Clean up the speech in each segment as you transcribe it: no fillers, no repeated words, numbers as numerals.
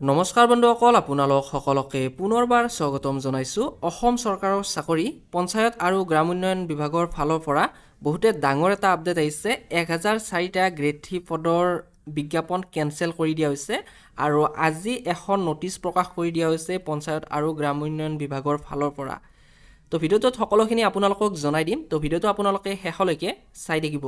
নমস্কাৰ বন্ধুসকল, আপোনালোক সকলোকে পুনৰবাৰ স্বাগতম জনাইছোঁ। অসম চৰকাৰৰ চাকৰি পঞ্চায়ত আৰু গ্ৰাম উন্নয়ন বিভাগৰ ফালৰ পৰা বহুতে ডাঙৰ এটা আপডেট আহিছে। 1004টা গ্ৰেড 3 পদৰ বিজ্ঞাপন কেঞ্চেল কৰি দিয়া হৈছে আৰু আজি এখন ন'টিচ প্ৰকাশ কৰি দিয়া হৈছে পঞ্চায়ত আৰু গ্ৰাম উন্নয়ন বিভাগৰ ফালৰ পৰা। তো ভিডিঅ'টোত সকলোখিনি আপোনালোকক জনাই দিম, তো ভিডিঅ'টো আপোনালোকে শেষলৈকে চাই থাকিব।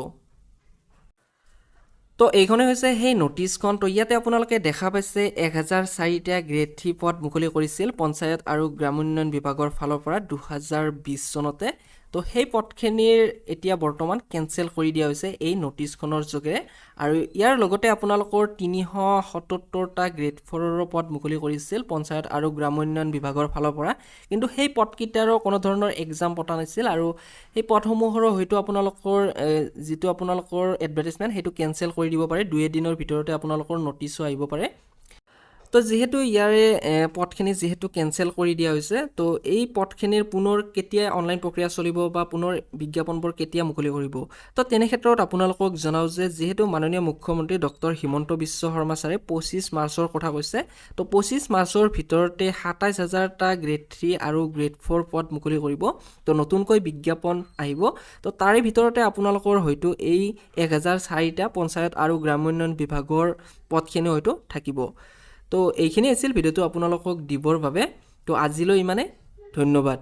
তো এইখনেই হৈছে সেই ন'টিচখন। তো ইয়াতে আপোনালোকে দেখা পাইছে, 1004টা গ্ৰেড 3 পদ মুকলি কৰিছিল পঞ্চায়ত আৰু গ্ৰাম উন্নয়ন বিভাগৰ ফালৰ পৰা 2020 চনতে। তো সেই পদখিনিৰ এতিয়া বৰ্তমান কেঞ্চেল কৰি দিয়া হৈছে এই ন'টিচখনৰ যোগেৰে। আৰু ইয়াৰ লগতে আপোনালোকৰ 377টা গ্ৰেড 4ৰো পদ মুকলি কৰিছিল পঞ্চায়ত আৰু গ্ৰাম উন্নয়ন বিভাগৰ ফালৰ পৰা। কিন্তু সেই পদকেইটাৰো কোনো ধৰণৰ এক্সাম পতা নাছিল আৰু সেই পদসমূহৰো হয়তো আপোনালোকৰ যিটো আপোনালোকৰ এডভাৰ্টাইজমেণ্ট, সেইটো কেঞ্চেল কৰি দিব পাৰে। দুই এদিনৰ ভিতৰতে আপোনালোকৰ ন'টিচো আহিব পাৰে। তো যিহেতু ইয়াৰে পদখিনি যিহেতু কেঞ্চেল কৰি দিয়া হৈছে, তো এই পদখিনিৰ পুনৰ কেতিয়া অনলাইন প্ৰক্ৰিয়া চলিব বা পুনৰ বিজ্ঞাপনবোৰ কেতিয়া মুকলি কৰিব? তো তেনে ক্ষেত্ৰত আপোনালোকক জনাওঁ যে যিহেতু মাননীয় মুখ্যমন্ত্ৰী ডক্টৰ হিমন্ত বিশ্ব শৰ্মা ছাৰে 25 মাৰ্চৰ কথা কৈছে, তো 25 মাৰ্চৰ ভিতৰতে 27 হাজাৰটা গ্ৰেড 3 আৰু গ্ৰেড 4 পদ মুকলি কৰিব। তো নতুনকৈ বিজ্ঞাপন আহিব। তো তাৰে ভিতৰতে আপোনালোকৰ হয়তো এই 1004টা পঞ্চায়ত আৰু গ্ৰাম উন্নয়ন বিভাগৰ পদখিনি হয়তো থাকিব। তো এইখিনি আছিল ভিডিঅ'টো আপোনালোকক দিবৰ বাবে। তো আজিলৈ ইমানে, ধন্যবাদ।